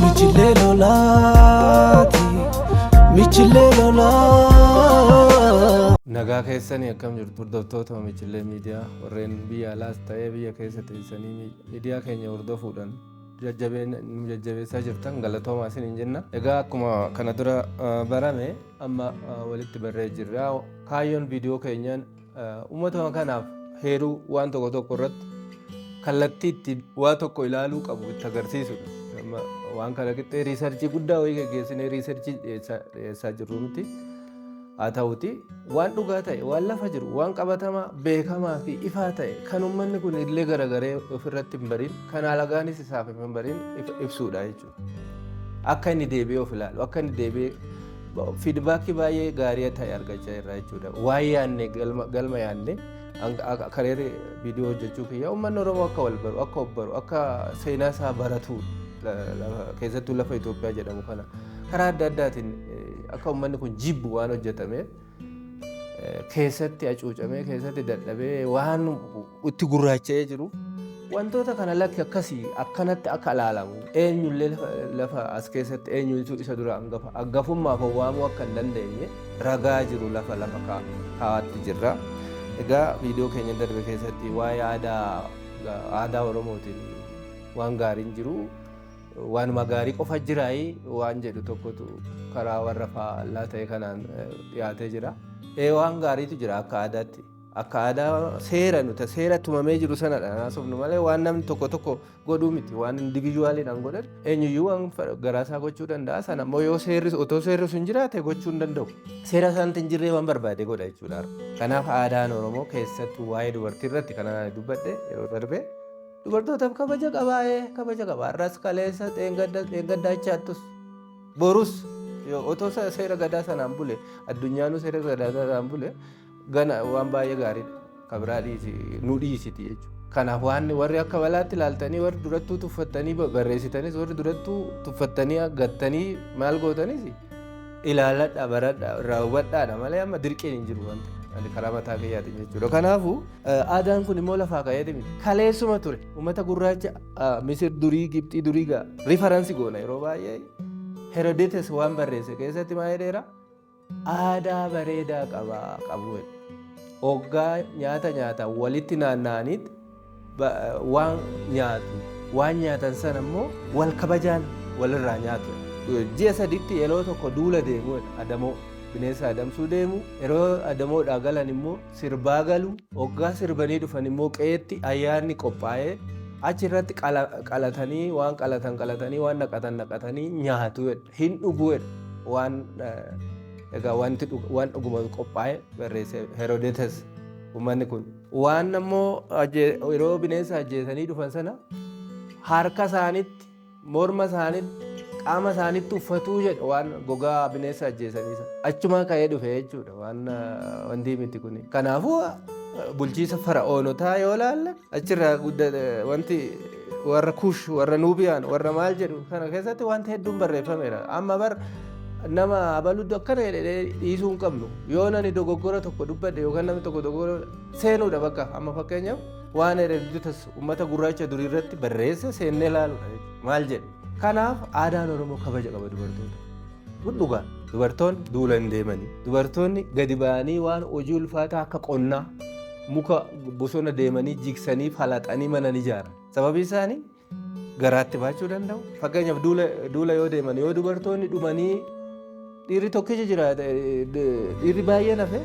Michillee lolaati, michillee lolaa. Nagaa keessanii, akkam jirtu hordoftoota Michillee Miidiyaa? Warreen biyya alaas ta'ee biyya keessa teessanii miidiyaa keenya hordofuudhaan nu jajjabeessaa jirtan, galatoomaa isiniin jenna. Egaa akkuma kana dura barame amma walitti barree jirra. Kaayyoon viidiyoo keenyaan uummatuma kanaaf heeruu waan tokko tokko irratti kallattii itti waa tokko ilaaluu qabu itti agarsiisudha. Amma waan kana qixxee research guddaa wayii geggeessinee research dhiyeessaa jirru miti. Haa ta'uti, waan dhugaa ta'e, waan lafa jiru, waan qabatamaa, beekamaa fi ifaa ta'e, kan uummanni kun illee garagaree ofirratti hin barin, kan alagaanis isaaf hin barin ibsuudha jechuudha. Akka inni deebi'ee of ilaalu, akka inni deebi'ee feedback baay'ee gaarii ta'e argachaa jirra jechuudha. Waan yaadne galma yaadne kareerri viidiyoo hojjechuu kiyya uummanni Oromoo akka wal baru, akka of baru, akka seenaa isaa baratu, keessattuu lafa Itoophiyaa jedhamu kana karaa adda addaatiin akka uummanni kun jibbu waan hojjetameef, keessatti hacuucamee, keessatti dadhabee, waan itti gurraacha'ee jiru, wantoota kana lakki akkasii akkanatti akka ilaalamu, eenyullee lafa as keessatti eenyutu isa dura hangafa hangafummaaf waamuu akka hin dandeenye ragaa jiru lafa kaa'aatti jirra. Egaa viidiyoo keenya darbe keessatti waa'ee aadaa Oromootiin waan gaariin jiru, waanuma gaarii qofa jiraayii waan jedhu tokkotu karaa warra faallaa ta'e kanaan dhiyaatee jira. Ee, waan gaariitu jira akka aadaatti. Akka aadaa seera nuti seera tumamee jiru sanadha haasofnu malee waan namni tokko tokko godhuu miti. Waan individualiidhaan godhan eenyuyyuu waan garaasaa gochuu danda'a. Sana immoo yoo seerri, otoo seerri sun jiraate, gochuu hin danda'u. Seera isaanitti hin jirree waan barbaade godha jechuudha. Kanaaf aadaan Oromoo keessattuu waa'ee dubartii irratti kana dubbadhe yeroo darbe. Dubartootaaf kabaja qabaa'ee, kabaja qaba. Har'as, kaleessa, dheengadda, dheengaddaa, borus yoo otoo seera gadaa sanaan bule, addunyaanuu seera gadaa sanaan bule, gana waan baay'ee gaariidha. Kabiraa dhiisi, nu dhiisiti jechuudha. Kanaaf waan warri akka balaatti ilaaltanii, warri durattuu tuffattanii barreessitanis, warri durattuu tuffattanii gattanii maal gootanis, ilaaladha, baradha, irraa hubadhaadha malee amma dirqiin hin jiru wanta ani karaa mataa kiyyaatiin jechuudha. Kanaafuu aadaan kun immoo lafaa ka'ee miti. Kaleessuma ture. Uummata gurraacha Misir durii, Gibxii durii gaa reference goona yeroo baay'ee. Herodotus waan barreesse keessatti maal jedheera? Aadaa bareedaa qaba qabu. Hoggaa nyaata nyaatan walitti naanna'aniit waan nyaatu. Waan nyaatan sana immoo wal kabajaan walirraa nyaatu. Ji'a 3tti yeroo tokko duula deemu, adamoo bineensa adamsuu deemu. Yeroo adamoodhaa galan immoo sirbaa galu. Hoggaa sirbanii dhufan immoo qe'eetti ayyaanni qophaa'ee achi irratti qalatanii, waan qalatan qalatanii, waan naqatan naqatanii nyaatu, hin dhuguu. Waan egaa wanti waan dhuguma qophaa'e barreesse Herodotus. Uummanni kun waan ammoo yeroo bineensa ajjeesanii dhufan sana harka isaanitti, morma isaanitti, qaama isaanitti uffatuu jedha. Waan gogaa bineensa ajjeesanii sana achumaa ka'ee dhufe jechuudha. Waan wanti miti kuni. Kanaafuu bulchiisa fara'oonotaa yoo ilaalle, achirraa guddate. Wanti warra Kush, warra Nuubiyaan, warra maal jedhu kana keessatti wanti hedduun barreeffameera. Amma bar nama abaluddu akkana jedhee dhiisuu hin qabnu. Yoo nani dogoggora tokko dubbadhe yookaan namni tokko dogoggora seenuudha bakka, amma fakkeenyaaf waan Herodotus uummata gurraacha durii irratti barreesse seennee ilaaluudha jechuudha. Maal jedhe? Kanaaf aadaan Oromoo kabaja qaba dubartoota. Kun dhugaa. Dubartoonni duula hin deemanii. Dubartoonni gadi ba'anii waan hojii ulfaataa akka qonnaa, muka bosona deemanii jigsanii falaxanii mana ni ijaaran. Sababii isaanii garaatti baachuu danda'u. Fakkeenyaaf duula yoo deeman, yoo dubartoonni dhumanii dhiirri tokkichi jiraate, dhiirri baay'een hafe,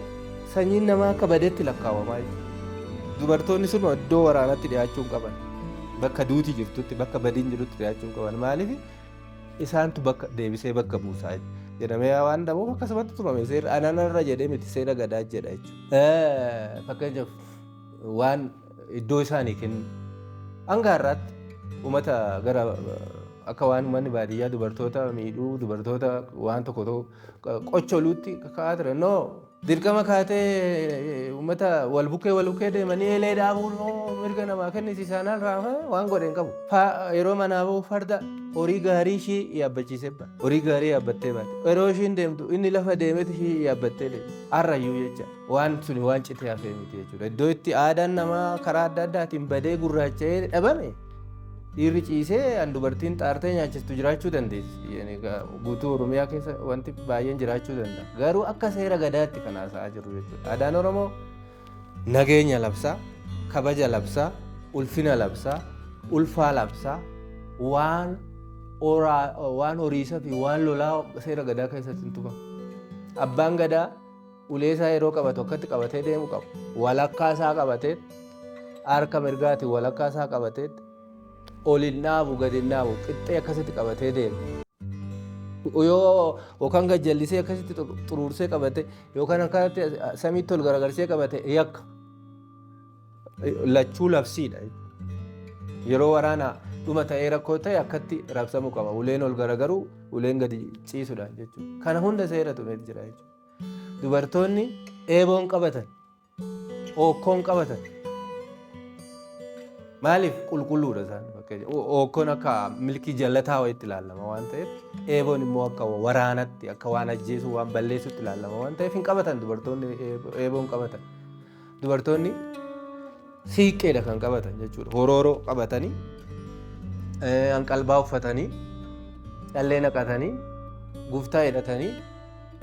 sanyiin namaa akka badeetti lakkaawwamaa jechuudha. Dubartoonni sun iddoo waraanatti dhiyaachuu hin qaban. Bakka duuti jirtutti, bakka badiin jirutti dhiyaachuu hin qaban. Maaliif? Isaantu bakka deebisee bakka buusaa jedhamee waan dhabuuf akkasumatti tumame. Seera ananarra jedhee miti, seera gadaa jedha jechuudha. Fakkeenyaaf waan iddoo isaanii kennu hanga har'aatti uummata gara akka waan uummanni baadiyyaa dubartoota miidhuu, dubartoota waan tokko tokko qocholuutti ka'aa ture. No, dirqama kaatee uummata wal bukkee deemanii eelee dhaabuun mirga namaa kennisiisaan raafa waan godhe hin qabu. Yeroo manaa bahu farda horii gaarii ishii yaabbachiisee ba'a. Horii gaarii yaabbattee baate. Yeroo ishiin deemtu inni lafa deemetu ishii yaabbattee deema. Har'ayyuu jecha waan suni waan citee hafee miti jechuudha. Iddoo itti aadaan namaa karaa adda addaatiin badee gurraacha'ee dhabame. Dhiirri ciisee an dubartiin xaartee nyaachistu jiraachuu dandeessi. Guutuu Oromiyaa keessa wanti baay'een jiraachuu danda'a. Garuu akka seera gadaatti kan haasa'aa jirru jechuudha. Aadaan Oromoo nageenya labsaa, kabaja labsaa, ulfina labsaa, ulfaa labsaa, waan waan horiisaa fi waan lolaa seera gadaa keessatti hin tumamu. Abbaan gadaa ulee isaa yeroo qabatu akkatti qabatee deemu qaba. Walakkaa isaa qabatee, harka mirgaatiin walakkaa isaa qabatee, ol hin dhaabu, gadi hin dhaabu, qixxee akkasitti qabatee deema. Yoo yookaan gad jallisee akkasitti xuruursee qabate yookaan akkasitti samiitti ol garagarsee qabate, yakka. Lachuu labsiidha. Yeroo waraanaa dhuma ta'ee rakkoo ta'e akkatti rabsamuu qaba. Uleen ol garagaruu, uleen gadi ciisuudhaan jechuudha. Kana hunda seera tumeet jira jechuudha. Dubartoonni eeboon qabatan, ookkoon qabatan. Maaliif? Qulqulluudha isaan fakkeenya. Ookkoon akka milkii jallataa wayiitti ilaalama waan ta'eef, eeboon immoo akka waraanatti, akka waan ajjeesuu, waan balleessutti ilaalama waan ta'eef hin qabatan dubartoonni, eeboon qabatan. Dubartoonni siiqqeedha kan qabatan jechuudha. Horooroo qabatanii, hanqalbaa uffatanii, callee naqatanii, guftaa hidhatanii,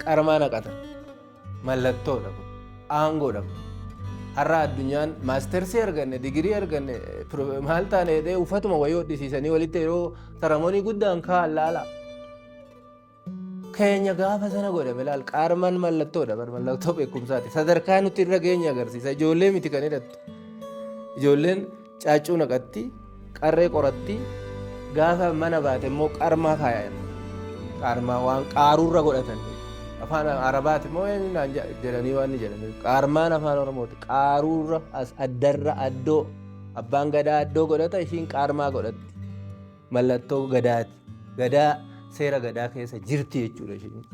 qarmaa naqatan. Mallattoodha kun. Aangoodha kun. Har'a addunyaan maastersii arganne, digirii arganne, maal taane jedhee uffatuma wayii hodhisiisanii walitti yeroo saramoonii guddaan kaa'an laala. Keenya gaafa sana godhame laal, qaarmaan mallattoodha bar, mallattoo beekumsaati. Sadarkaa nuti irra geenye agarsiisa. Ijoollee miti kan hidhattu. Ijoolleen caaccuu naqatti, qarree qoratti, gaafa mana baate immoo qarmaa kaayan. Qarmaa waan qaarurra godhatan. Afaan Arabaati immoo eenyu naan jedhanii waan ni jedhan. Qaarmaan afaan Oromooti. Qaarurra as addarra addoo, abbaan gadaa addoo godhata, ishiin qaarmaa godhatti. Mallattoo gadaati. Gadaa, seera gadaa keessa jirti jechuudha ishiin.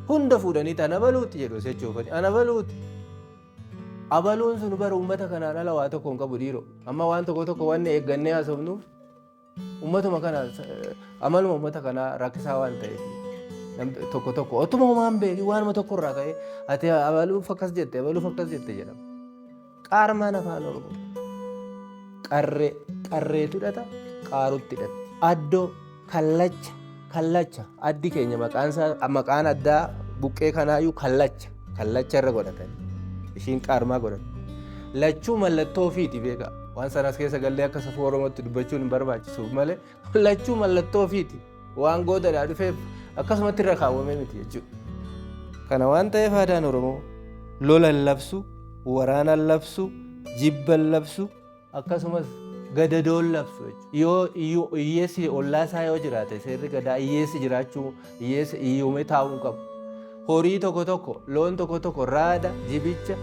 Hunda fuudhanii ana baluuti jedhu jechuufani. Ana baluuti. Abaluun sun bara uummata kanaan ala waa tokko hin qabu dhiiroo. Amma waan tokko tokko wanni eeggannee haasofnuuf uummatuma kana, amaluma uummata kanaa rakkisaa waan ta'eef, namni tokko tokko otuma homaan beeki waanuma tokko irraa ka'ee ati abaluuf akkas jette, abaluuf akkas jette jedhama. Qaarmaan afaan Oromoo. Qarree, qarreetu hidhata, qaarutti hidhatti. Addoo, kallacha, kallacha addi keenya maqaan isaa, maqaan addaa buqqee kanaayyuu kallacha, kallacha irra godhatan. Ishiin qaarmaa godhatan. Lachuu mallattoo ofiiti beekaa. Waan sanas keessa gallee akka safuu Oromootti dubbachuun hin barbaachisu malee, lachuu mallattoo ofiiti. Waan goodadhaa dhufeef akkasumatti irra kaawwamee miti jechuudha. Kana waan ta'eef aadaan Oromoo lola hin labsu, waraana hin labsu, jibba hin labsu, akkasumas gadadoon labsu jechuudha. Yoo hiyyeessi ollaa isaa yoo jiraate, seerri gadaa hiyyeessi jiraachuu, hiyyeessi hiyyoomee taa'uu hin qabu. Horii tokko tokko, loon tokko tokko, raada, jibicha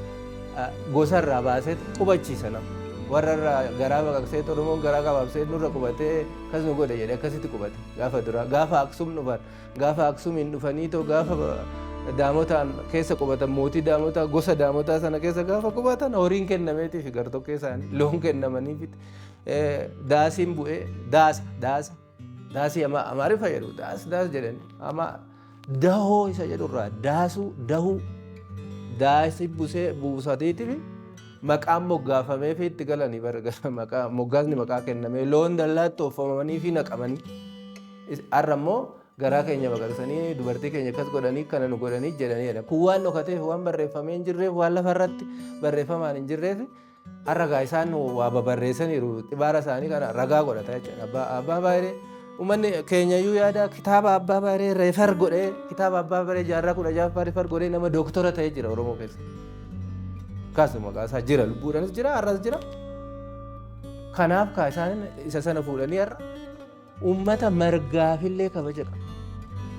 gosarraa baasee qubachiisa nama. Warra irraa garaa baqaqsee, Oromoon garaa qabaabsee nurra qubatee akkas nu godhe jedhe, akkasitti qubate gaafa duraa. Gaafa Aksum dhufan, gaafa Aksumiin dhufanii too gaafa daamotaan keessa qubatan, mootii daamotaa, gosa daamotaa sana keessa gaafa qubatan, horiin kennameetii fi gartokkee isaanii loon kennamanii daasiin bu'ee, daasa daasa daasii Amaariffa jedhu, daas daas jedhani, ama dahoo isa jedhurraa daasuu, dahuu, daasii busee buusateetifi maqaan moggaafamee fi itti galanii, maqaa moggaasni maqaa kennamee, loon dallaatti ooffamanii fi naqamanii. Har'a immoo garaa keenya baqaqsanii dubartii keenya akkas godhanii, kana nu godhanii jedhaniidha. Kun waan dhokateef, waan barreeffamee hin jirreef, waan lafarratti barreeffamaan hin jirreef, har'a gaa isaan waa babarreessaniiru, xibaara isaanii kana ragaa godhata jechuudha. Abbaa Baayiree uummanni keenyayyuu yaada kitaaba Abbaa Baayiree refer godhee, kitaaba Abbaa Baayiree jaarraa 16ffaa refer godhee nama dooktora ta'ee jira Oromoo keessa. Akkasuma maqaa isaa jira, lubbuudhaanis jira, har'as jira. Kanaaf kaa isaan isa sana fuudhanii har'a uummata margaafillee kabaja qaba.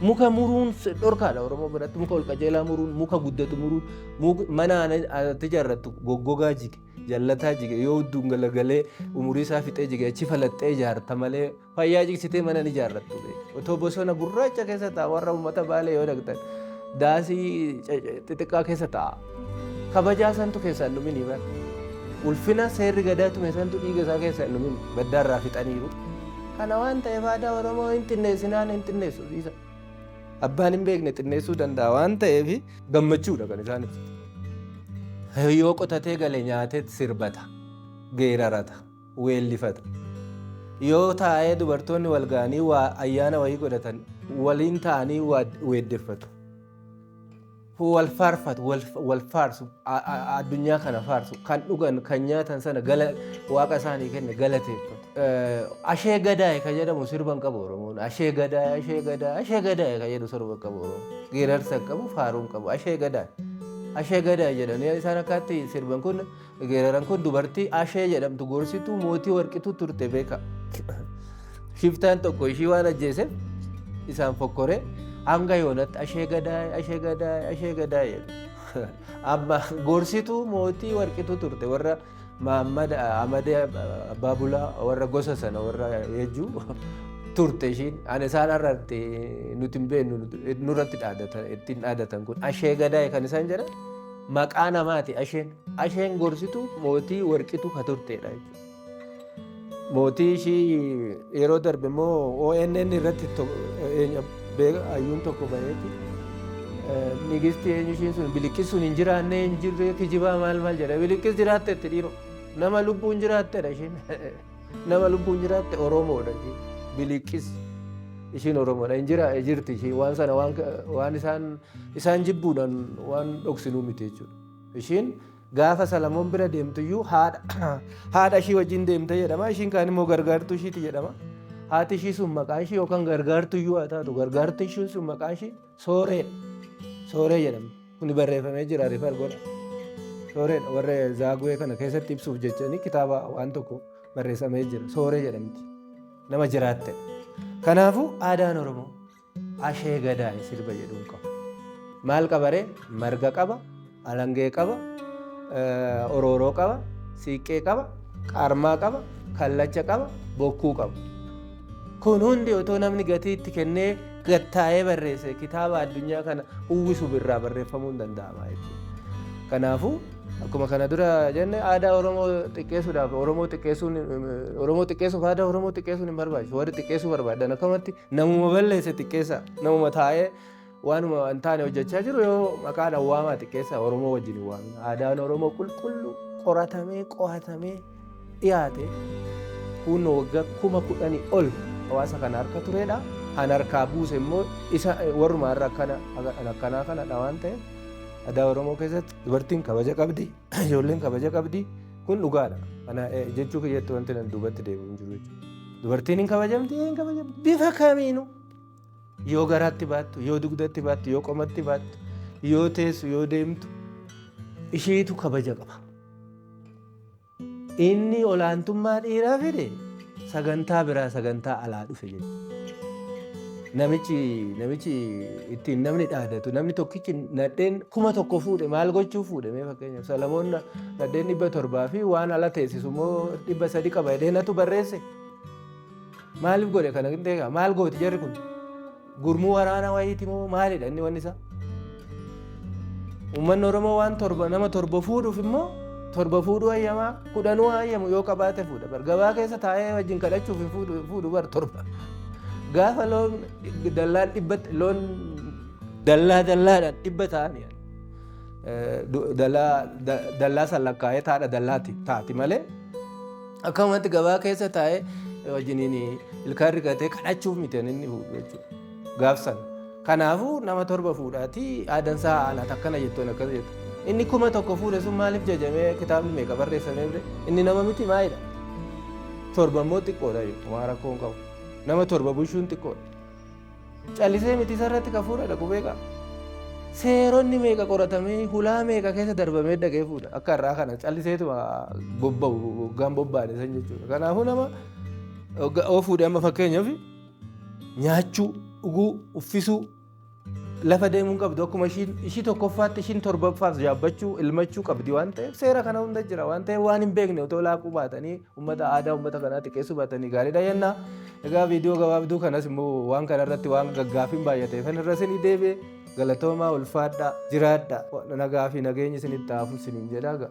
Muka muruun dhorkaadha Oromoo biratti. Muka ol qajeelaa muruun, muka guddatu muruun, mana ati ijaarrattu goggogaa jige, jallataa jige, yoo hudduun galagalee umurii isaa fixee jige achi falaxxee ijaarta malee fayyaa jigsitee mana ni ijaarrattu. Otoo bosona gurraacha keessa ta'a, warra uummata Baalee yoo dhaqxan daasii xixiqqaa keessa ta'a. Kabajaa santu keessaa hin dhuminii bara. Ulfina seerri gadaa tume santu dhiiga isaa keessaa hin dhumin, baddaarraa fixaniiru. Kana waan ta'eef aadaa Oromoo hin xinneessinaan, hin xinneessu dhiisa. Abbaan hin beekne xinneessuu danda'a waan ta'eef gammachuudha kan isaan ibsatu. Yoo qotatee gale nyaatee sirbata, geerarata, weellifata. Yoo taa'ee dubartoonni wal ga'anii waa ayyaana wayii godhatan, waliin ta'anii waa weeddeffatu. Wal faarfatu, wal faarsu, addunyaa kana faarsu, kan dhugan, kan nyaatan sana gala waaqa isaanii kenne galateeffatu. Ashee gadaa'e kan jedhamu sirba hin qabu Oromoon. Ashee gadaa'e, ashee gadaa'e, ashee gadaa'e kan jedhu sirba hin qabu Oromoon. Geerarsa hin qabu, faaruu hin qabu. Ashee gadaa'e. Ashee gadaa'e jedhanii isaan akkaatti sirban kun, geeraran kun, dubartii Ashee jedhamtu gorsituu mootii Warqituu turte beeka. Shiftaan tokko ishii waan ajjeeseef isaan fokkoree hanga yoonatti ashee gadaa'e, ashee gadaa'e, ashee gadaa'e jedhu. Amma gorsituu mootii Warqituu turte, warra Mahammad Ahmad Abbaa Bulaa, warra gosa sana, warra Yejjuu turte ishiin. Ani isaan har'aatti nuti hin beeknu nurratti dhaadatan, ittiin dhaadatan kun ashee gadaa'e kan isaan jedhan maqaa namaati asheen. Asheen gorsituu mootii Warqituu ka turteedha jechuudha. Mootii ishii yeroo darbe immoo ONN irratti hayyuun tokko baheeti. Nigistii eenyu ishiin sun Biliqqis sun hin jiraanne, hin jirre, kijibaa maal maal jedha. Biliqqis jiraatteetti dhiiroo. Nama lubbuun jiraattedha ishiin. Nama lubbuun jiraatte Oromoodha ishiin. Biliqqis ishiin Oromoodha. Hin jira, jirti ishiin, waan sana waan isaan jibbuudhaan waan dhoksinuu miti jechuudha. Ishiin gaafa Salamoon bira deemtuyyuu haadha ishii wajjin deemte jedhama. Ishiin kaan immoo gargaartuu ishiiti jedhama. Haati ishii sun maqaan ishii yookaan gargaartuyyuu haa taatu, gargaartuu ishii sun maqaan ishii Sooreedha. Sooree jedhamti. Kuni barreeffamee jira, refer godha. Sooreedha. Warra Zaaguwee kana keessatti ibsuuf jechanii kitaaba waan tokko barreessamee jira. Sooree jedhamti. Nama jiraattedha. Kanaafuu aadaan Oromoo ashee gadaa'e sirba jedhuun qabu. Maal qabaree? Marga qaba, alangee qaba, orooroo qaba, siiqqee qaba, qaarmaa qaba, kallacha qaba, bokkuu qaba. Kun hundi otoo namni gatii itti kennee gattaa'ee barreesse kitaaba addunyaa kana uwwisu birraa barreeffamuu hin danda'ama jechuudha. Kanaafuu akkuma kana dura jenne, aadaa Oromoo xiqqeessuudhaaf Oromoo xiqqeessuun, Oromoo xiqqeessuuf aadaa Oromoo xiqqeessuun hin barbaachisu. Warri xiqqeessuu barbaadan akkamatti namuma balleesse xiqqeessa, namuma taa'ee waanuma hin taane hojjechaa jiru yoo maqaadhaan waamaa xiqqeessa, Oromoo wajjin hin waamin. Aadaan Oromoo qulqulluu qoratamee qo'atamee dhiyaate kunoo waggaa 10,000 ol hawaasa kana harka turedha. Han harkaa buuse immoo isa warruma har'a akkana akkanaa kanadha waan ta'eef, aadaa Oromoo keessatti dubartiin kabaja qabdi, ijoolleen kabaja qabdi, kun dhugaadha. Kana jechuu kiyyatti wanti nan duubatti deebi'u hin jiru jechuudha. Dubartiin hin kabajamti, hin kabajamti. Bifa kamiinuu yoo garaatti baattu, yoo dugdatti baattu, yoo qomatti baattu, yoo teessu, yoo deemtu, ishiitu kabaja qaba. Inni olaantummaa dhiiraa fide sagantaa biraa, sagantaa alaa dhufe jechuudha. Namichi ittiin namni dhaadatu, namni tokkichi nadheen 1000 fuudhe maal gochuu fuudhe? Mee fakkeenyaaf Salamoon nadheen 700 fi waan ala teessisu immoo 300 qaba jedhee natu barreesse. Maaliif godhe kana qinxeegaa? Maal gooti jarri kun? Gurmuu waraanaa wayiiti moo maalidha inni wanni isaa? Uummanni Oromoo waan torba, nama torba fuudhuuf immoo torba fuudhuu hayyamaa, kudhanuu hayyamu, yoo qabaate fuudha. Bar gabaa keessa taa'ee wajjin kadhachuuf hin fuudhu bar torba. Gaafa loon dallaan dhibba, loon dallaa dallaadhaan 100 ta'ani. Dallaa dallaa san lakkaa'ee taadha dallaati taati malee akkamumatti gabaa keessa taa'ee wajjiniin ilkaan rigatee kadhachuuf miti inni fuudhu jechuudha. Gaafsan. Kanaafuu nama torba fuudhaatii aadaan isaa anaat akkana jettu, akkana jettu. Inni 1000 fuudhe sun maaliif jajamee kitaabni meeqa barreessamee bire? Inni nama miti maalidha? Torba immoo xiqqoodha jechuudha. Waa rakkoo hin qabu. Nama torba bulchuun xiqqoodha. Callisee miti isarratti ka fuudha dhaqu beekaa. Seeronni meeqa qoratamee, hulaa meeqa keessa darbamee dhaqee fuudha. Akka irraa kana calliseetuma bobba'u hoggaan bobba'an san jechuudha. Kanaafuu nama oo fuudhe amma fakkeenyaaf nyaachuu, dhuguu, uffisuu, lafa deemuu qabdu akkuma ishii tokkoffaatti, ishiin torbaffaaf yaabbachuu, ilmachuu qabdi waan ta'eef, seera kana hunda jira waan ta'eef, waan hin beekne otoo laaquu baatanii, uummata aadaa uummata kanaa xiqqeessuu baatanii gaariidha jennaa. Egaa viidiyoo gabaabduu kanas immoo waan kanarratti waan gaggaafiin baay'ateef irra isinii deebi'e. Galatoomaa, ulfaadhaa, jiraadhaa, nagaa fi nageenyi isinitti haa hafu isiniin jedhaa.